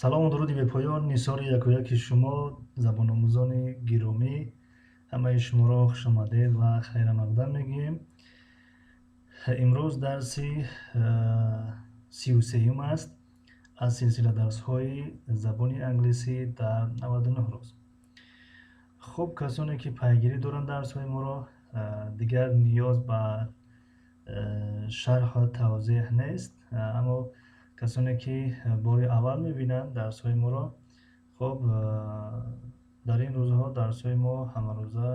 Салому дуруди бепоён нисори якояки шумо, забономӯзони гиромӣ. Ҳамаи шуморо хушомадед ва хайрамақдам мегӯем. Имрӯз дарси 33-юм аст аз силсила дарсҳои забони англисӣ дар 99 рӯз. Хуб, касоне ки пайгирӣ доранд дарсҳои моро, дигар ниёз ба шарҳу тавзеҳ нест, аммо касоне ки бори аввал мебинанд дарсҳои моро, хуб, дар ин рӯзҳо дарсҳои мо ҳамарӯза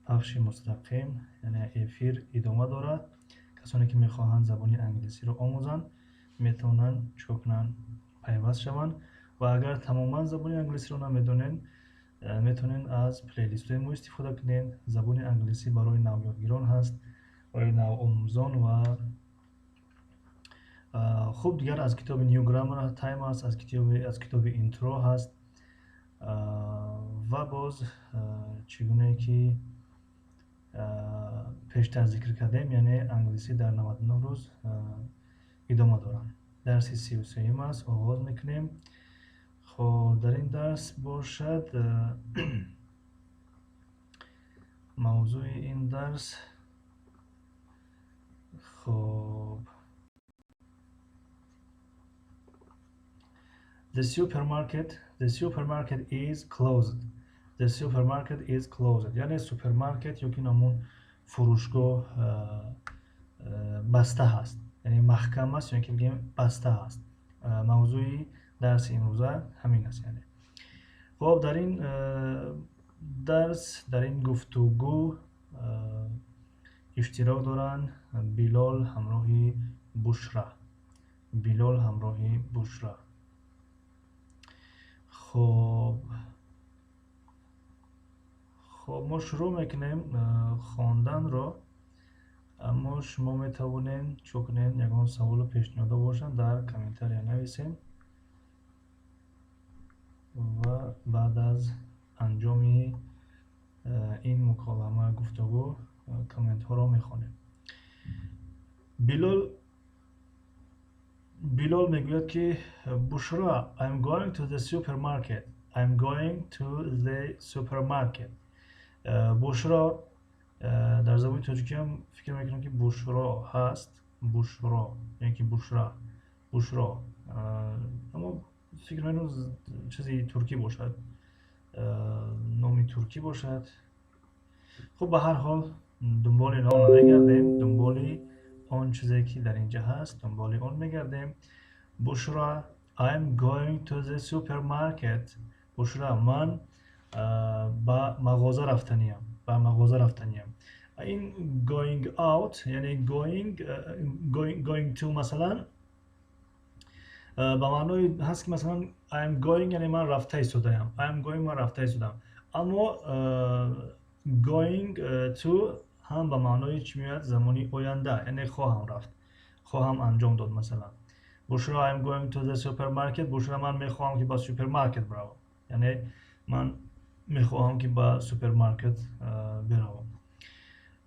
пахши мустақим, яъне эфир идома дорад. Касоне ки мехоҳанд забони англисиро омӯзанд, метавонанд чикор кунанд? Пайваст шаванд. Ва агар тамоман забони англисиро намедонед, метавонед аз плейлистҳои мо истифода кунед. Забони англисӣ барои навёдгирон ҳаст, барои навомӯзон ва хуб, дигар аз китоби New Grammar Time аст, аз китоби Intro ҳаст ва боз, чӣ гунае ки пештар зикр кардем, яъне англисӣ дар 99 рӯз идома доранд. Дарси 33-юм аст, оғоз мекунем. Хоб, дар ин дарс бошад, мавзӯи ин дарс, хоб, The supermarket, the supermarket is closed. The supermarket is closed. Яъне супермаркет ё ки ҳамун фурӯшгоҳ баста ҳаст. Яъне маҳкам аст ё ки бигем, баста ҳаст. Мавзӯи Дарси имрӯза ҳамин аст. Яъне хоб, дар ин дарс, дар ин гуфтугӯ иштирок доранд Билол ҳамроҳи Бушра. Билол ҳамроҳи Бушра. Хоб, мо шурӯъ мекунем хонданро, аммо шумо метавонед чӣ кунед? Ягон саволу пешниҳодо бошанд, дар комментария нависед ва баъд аз анҷоми ин муколама, гуфтугӯ, комментҳоро мехонем. Билол мегӯяд, ки: «Бушра, I'm going to the supermarket. I'm going to the supermarket.» Бушро, дар забони тоҷикиам фикр мекунам, ки Бушро ҳаст, Бушро ё ки Бушра, Бушро, аммо фикр мекунам, чизи туркӣ бошад, номи туркӣ бошад. Хуб, ба ҳар ҳол, дунболи ном намегардем, дунболи он чизе, ки дар инҷа ҳаст, дунболи он мегардем. «Бушра, I'm going to the supermarket.» Бушра, ман ба мағоза рафтаниям, ба мағоза рафтаниям. Ин going out, яъне going to, масалан, ба маънои ҳаст, ки масалан I'm going, яъне ман рафта истодаям. I'm going, ман рафта истодам. Аммо going to ҳам ба маънои чӣ меояд? Замони оянда, яъне хоҳам рафт, хоҳам анҷом дод. Масалан, «Бушра, I'm going to the supermarket.» Бушра, ман мехоҳам, ки ба супермаркет биравам, яъне ман мехоҳам, ки ба супермаркет биравам.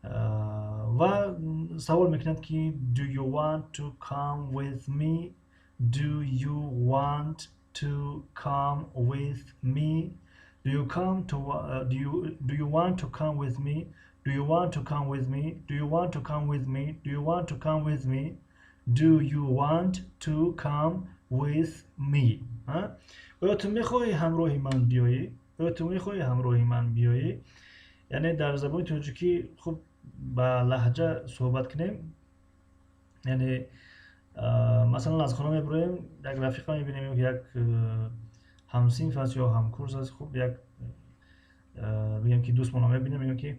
Ва савол мекунад, ки: «Do you want to come with me? Do you want to come with me? Do you come to do you want to come with me? Do you want to come with me? Do you want to come with me? Do you want to come with me? Do you want to come with me?» Оё ту мехоҳӣ ҳамроҳи ман биёӣ? Оё ту мехоҳӣ ҳамроҳи ман биёӣ? Яъне дар забони тоҷикӣ, хуб, ба лаҳҷа суҳбат кунем, яъне масалан, аз хона мебироем, як рафиқа мебинем, як ҳамсинф аст ё ҳамкурс аст. Хуб, як бигем, ки дӯстмонро мебинем, мегӯем, ки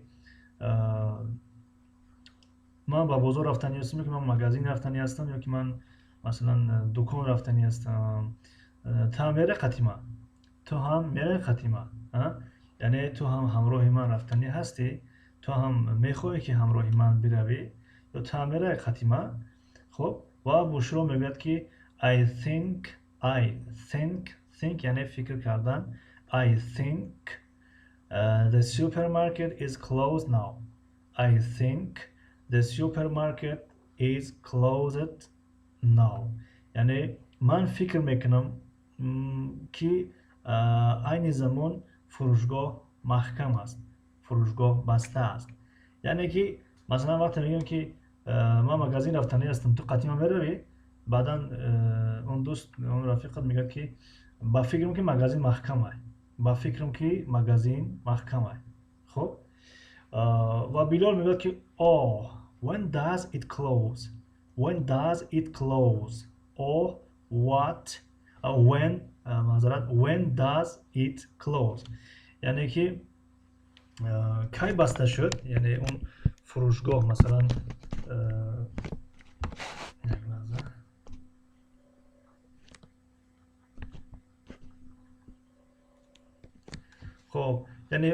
ман ба бозор рафтанӣ ҳастам, ё ки ман магазин рафтанӣ ҳастам, ё ки ман, масалан, дукон рафтанӣ ҳастам, ту ҳам меравӣ қатима? Ту ҳам меравӣ қатима? Яъне ту ҳам ҳамроҳи ман рафтанӣ ҳастӣ? Ту ҳам мехоҳӣ, ки ҳамроҳи ман биравӣ, ё ту ҳам меравӣ қатима? Хуб, ва Бушро мегӯяд, ки I think, I think, think яъне фикр кардан, I think the supermarket is closed now. I think the supermarket is closed now. Яъне ман фикр мекунам, ки айни замон фурӯшгоҳ маҳкам аст, фурӯшгоҳ баста аст. Яъне ки масалан, вақте мегӯем, ки ман магазин рафтанӣ ҳастам, ту қатима меравӣ? Баъдан он дӯст, он рафиқат мегӯяд, ки ба фикрам, ки магазин маҳкам ай, ба фикрам, ки магазин маҳкам ай. Хуб, ва Билол мегӯяд, ки: «Oh, when does it close? When does it close?» Oh, what, when, маъзарат, when does it close? Яъне ки кай баста шуд, яъне он фурӯшгоҳ, масалан. Як лаҳза. Хоб, яъне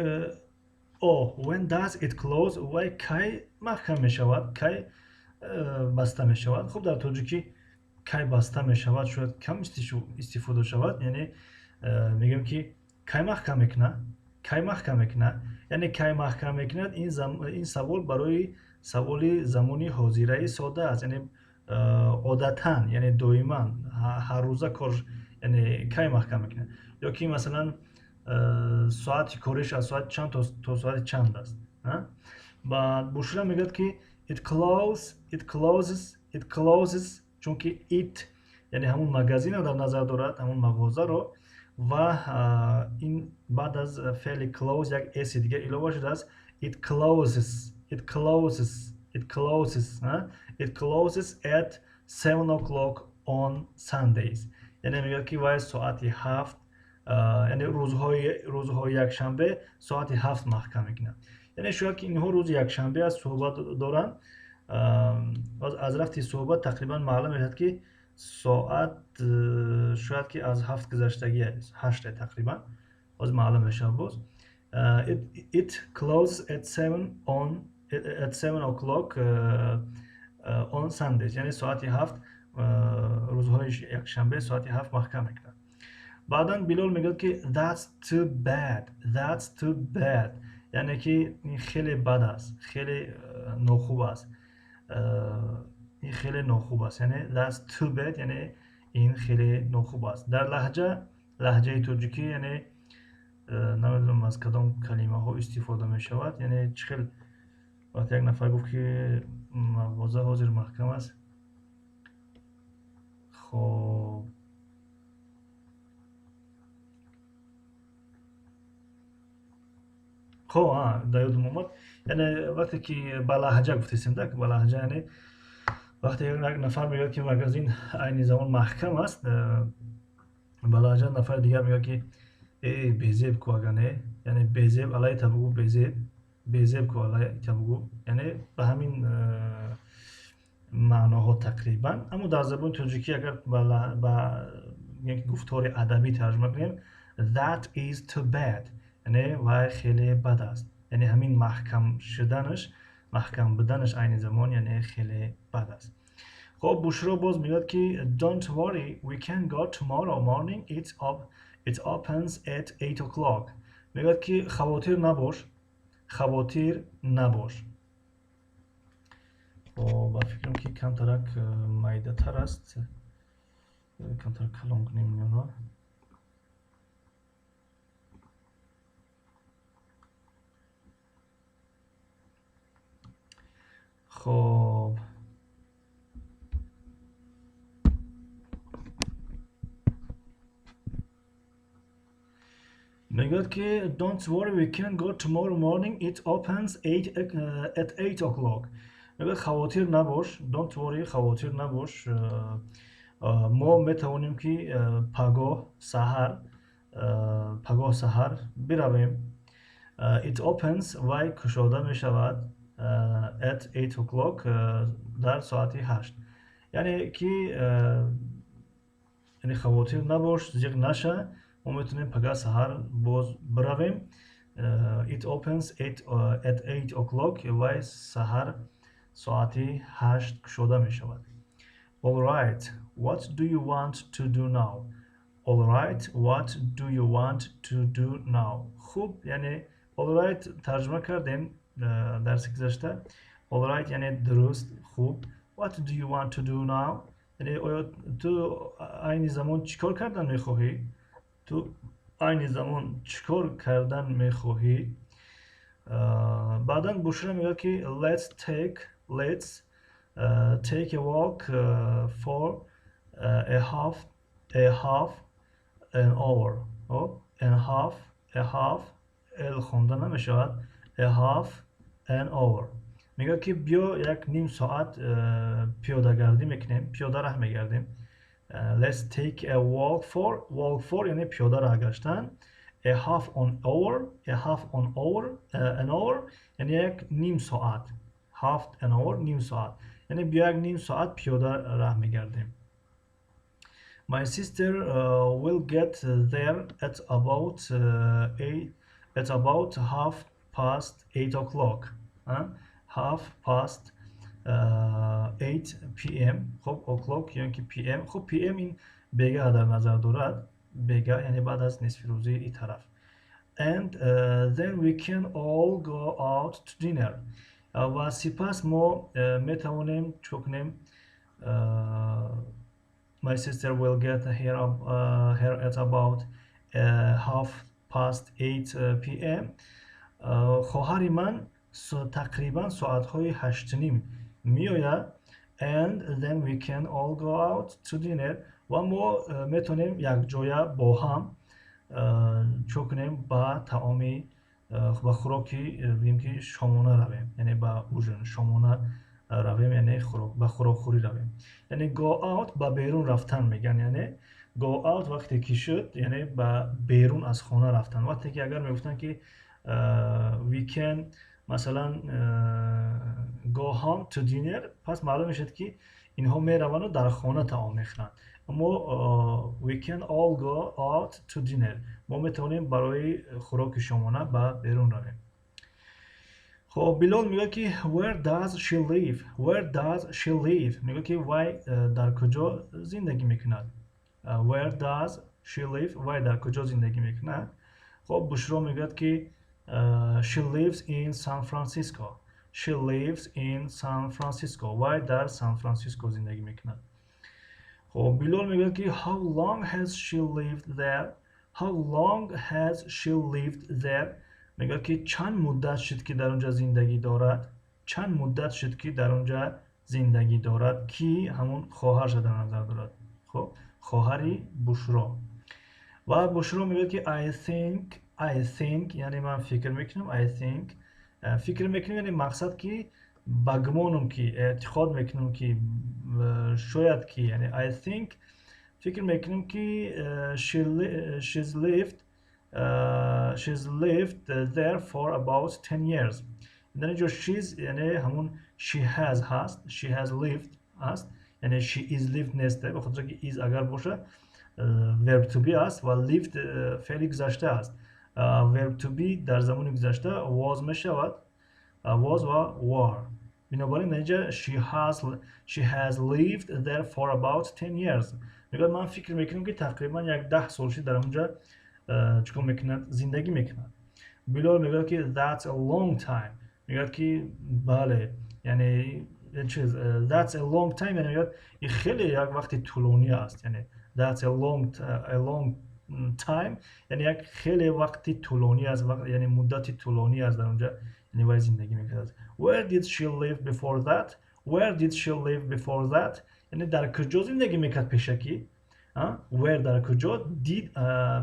oh, when does it close? Вай кай маҳкам мешавад, кай баста мешавад? Хуб, дар тоҷикӣ кай баста мешавад шояд кам истифода шавад. Яъне мегӯем, ки кай маҳкам мекунад, кай маҳкам мекунад. Яъне кай маҳкам мекунад, ин савол барои саволи замони ҳозираи сода аст. Яъне одатан, яъне доиман, ҳаррӯза кор, яъне кай маҳкам мекунад, ё ки масалан, соати кориш аз соати чанд то соати чанд аст. Баъд Бушра мегӯяд, ки it close, it closes, it closes, чунки it яъне ҳамун магазинро дар назар дорад, ҳамун мағозаро. Ва ин баъд аз феъли close як s дигар илова шудааст. It closes, it closes, it closes, it closes at 7 o'clock on Sundays. Яъне мегӯяд, ки вай соати 7, яъне рӯзҳои якшанбе соати 7 маҳкам мекунад. Яъне шояд ки инҳо рӯзи якшанбе аст суҳбат доранд. Аз рафти суҳбат тақрибан маълум мешавад, ки соат шояд ки аз 7 гузаштагӣ аст, 8 тақрибан. Боз маълум мешавад боз. It closes at 7 o'clock on Sundays. Яъне соати 7 рӯзҳои якшанбе соати 7 маҳкам мекунад. Баъдан Билол мегӯяд, ки that's too bad, that's too bad. Яъне ки ин хеле бад аст, хеле нохуб аст. Ин хеле нохуб аст. Яъне that's too bad, яъне ин хеле нохуб аст. Дар лаҳҷаи тоҷикӣ, яъне намедонам аз кадом калимаҳо истифода мешавад. Яъне чӣ хел вақте як нафар гуфт, ки мағоза ҳозир маҳкам аст. Хоб, хоб, дар ёдам омад. Яъне вақте ки ба лаҳҷа гуфтесем, да, ба лаҳҷа, яъне вақте як нафар мегӯяд, ки магазин айни замон маҳкам аст, ба лаҳҷа нафари дигар мегӯяд, ки э, безеб ку, агар не, яъне безеб алайта бугӯ, безеб, безеб ку, алайта бугӯ. Яъне ба ҳамин маъноҳо тақрибан. Аммо дар забони тоҷикӣ агар ба як гуфтори адабӣ тарҷума кунем, that is too bad, яъне вай хеле бад аст. Яъне ҳамин маҳкам шуданаш, маҳкам буданаш айни замон, яъне хеле бад аст. Хоб, Бушро боз мегӯяд, ки don't worry, we can go tomorrow morning, it opens at 8 o'clock. Мегӯяд, ки хавотир набош, хавотир набош. Хоб, ба фикрам, ки камтарак майдатар аст, камтар калон кунем инро. Хоб, мегӯяд, ки don't worry, we can go tomorrow morning, it opens at 8 o'clock. Мегӯяд, хавотир набош, don't worry, хавотир набош, мо метавонем, ки пагоҳ саҳар биравем. It opens, вай кушода мешавад, at 8 o'clock, дар соати 8. Яъне ки яъне хавотир набош, зиқ наша, мо метавонем пага саҳар боз биравем. It opens at 8 o'clock, вай саҳар соати 8 кушода мешавад. All right, what do you want to do now? All right, what do you want to do now? Хуб, яъне all right тарҷума кардем дарси гузашта. All right яъне дуруст, хуб. What do you want to do now? Яъне оё ту айни замон чӣ кор кардан мехоҳӣ? Ту айни замон чӣ кор кардан мехоҳӣ? Баъдан Бушра мегӯяд, ки let's take a walk for a half an hour. And half, a half, л хонда намешавад, a half an hour. Мегӯяд, ки биё як ним соат пиёдагардӣ мекунем, пиёда раҳ мегардем. Let's take a walk for, walk for яъне пиёда раҳ гаштан, a half an hour, a half an hour, an hour яъне як ним соат, half an hour ним соат, яъне биё як ним соат пиёда раҳ мегардем. My sister will get there at about 8:30 o'clock. Half past 8 p.m. Хоб, o'clock ё ки p.m. Хоб, p.m. ин бегаҳ дар назар дорад, бегаҳ, яъне баъд аз нисфирӯзии ин тараф. And then we can all go out to dinner. Ва сипас мо метавонем чӣ кунем? My sister will get here at about 8:30 p.m. Хоҳари ман тақрибан соатҳои 8:30 меояд. And then we can all go out to dinner. Ва мо метавонем якҷоя бо ҳам чӣ кунем? Ба таоми, ба хӯроки, бигем ки шомона равем, яъне ба ужин шомона равем, яъне ба хӯрокхӯрӣ равем. Яъне go out ба берун рафтан мегӯянд, яъне Go out вақте ки шуд, яъне ба берун аз хона рафтан. Вақте ки агар мегуфтанд, ки we can, масалан, go home to dinner, пас маълум мешавад, ки инҳо мераванду дар хона таом мехӯранд. Аммо we can all go out to dinner, мо метавонем барои хӯроки шомона ба берун равем. Хоб, Билол мегӯяд, ки where does she live? Where does she live? Мегӯяд, ки вай дар куҷо зиндагӣ мекунад? Where does she live? Вай дар куҷо зиндагӣ мекунад? Хоб, Бушро мегӯяд, ки she lives in San Francisco. She lives in San Francisco. Вай дар Сан Франсиско зиндагӣ мекунад. Хоб, Билол мегӯяд, ки how long has she lived there? How long has she lived there? Мегӯяд, ки чанд муддат шуд, ки дар он ҷо зиндагӣ дорад? Чанд муддат шуд, ки дар он ҷо зиндагӣ дорад? Ки ҳамон хоҳарша дар назар дорад. Хоб, хоҳари Бушро. Ва Бушро мегӯяд, ки I think, I think, яъне ман фикр мекунам. I think, фикр мекунам, яъне мақсад, ки ба гумонам, ки эътиқод мекунам, ки шояд ки, яъне I think, фикр мекунам, ки she's lived there for about 10 years. Дар инҷо she's, яъне ҳамун she has ҳаст, she has lived аст, яъне she is lived нест, ба хотире ки is агар боша, verb to be аст ва lived феъли гузашта аст. Verb to be дар замони гузашта was мешавад, was ва were. Бинобар ин дар инҷа she has lived there for about 10 years. Мегӯяд, ман фикр мекунам, ки тақрибан як 10 сол шуд, дар онҷа чӣ кор мекунад? Зиндагӣ мекунад. Билол мегӯяд, ки that's a long time. Мегӯяд, ки бале, яъне чиз, that's a long time, яъне мегӯяд, ин хеле як вақти тӯлонӣ аст. Яъне that's a long time, яъне як хеле вақти тӯлонӣ аст, яъне муддати тӯлонӣ аст, дар онҷа, яъне вай зиндагӣ мекард. Where did she live before that? Where did she live before that? Яъне дар куҷо зиндагӣ мекард пешакӣ? Where, дар куҷо, did,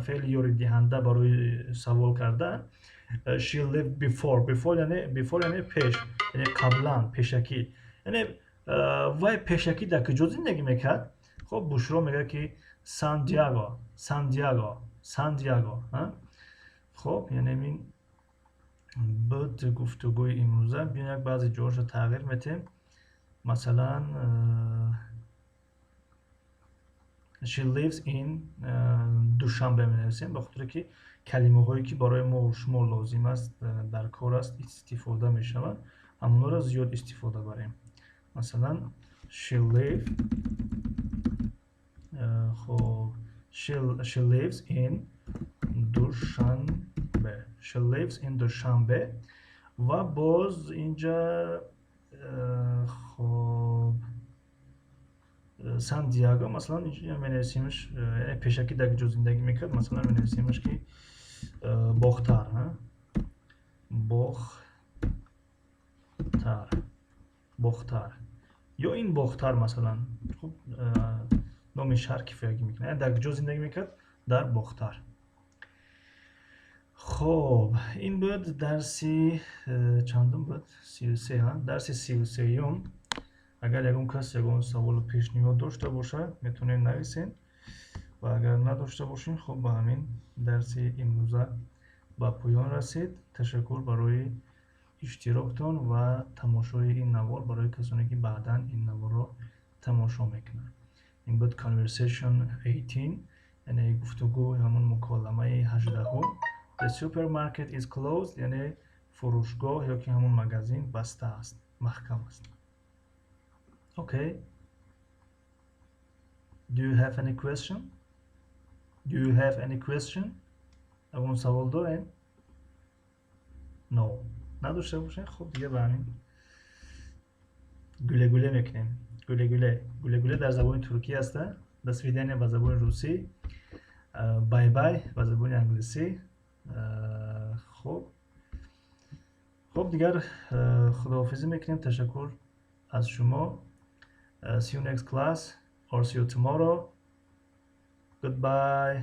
феъли ёридиҳанда барои савол кардан, she lived before, before яъне, before яъне пеш, яъне қаблан, пешакӣ, яъне вай пешакӣ дар куҷо зиндагӣ мекард? Хоб, Бушро мегӯяд, ки Сан Диаго, Сан Диаго, Сан Диаго. Хоб, яъне ин буд гуфтугӯи имрӯза. Биён, як баъзе ҷоҳошо тағйир метем. Масалан, she lives in Душанбе менависем, ба хотире ки калимаҳое, ки барои мо шумо лозим аст, дар кор аст, истифода мешавад, ҳамонҳоро зиёд истифода барем. Масалан, she live, хоб, she lives in Душанбе. She lives in Душанбе. Ва боз инҷа, хоб, Сан Диаго, масалан, инҷа менависемш, яъне пешакӣ дар ҷо зиндагӣ мекард, масалан, менависемш, ки Бохтар, Бохтар, Бохтар ё ин Бохтар, масалан. Хуб, номи шаҳр кифоягӣ мекунад. Дар куҷо зиндагӣ мекард? Дар Бохтар. Хоб, ин буд дарси чандум буд? 33, дарси 33-юм. Агар ягон кас ягон саволу пешниҳод дошта бошад, метавонед нависед, ва агар надошта бошед, хуб, ба ҳамин дарси имрӯза ба поён расид. Ташаккур барои иштироктон ва тамошои ин навор, барои касоне, ки баъдан ин наворро тамошо мекунанд. Ин буд conversation 18, яъне гуфтугӯ, ҳамон муколамаи 18-ум. The supermarket is closed, яъне фурӯшгоҳ ё ки ҳамон магазин баста аст, маҳкам аст. Okay, do you have any question? Do you have any question? Ягон савол дорем? No, надошта бошем. Хуб, дига ба ҳамин güle güle мекунем. Güle güle, güle güle дар забони туркӣ аста, до свидания ба забони русӣ, bye bye ба забони англисӣ. Хуб, дигар худоҳофизӣ мекунем. Ташаккур аз шумо. See you next class or see you tomorrow. Goodbye.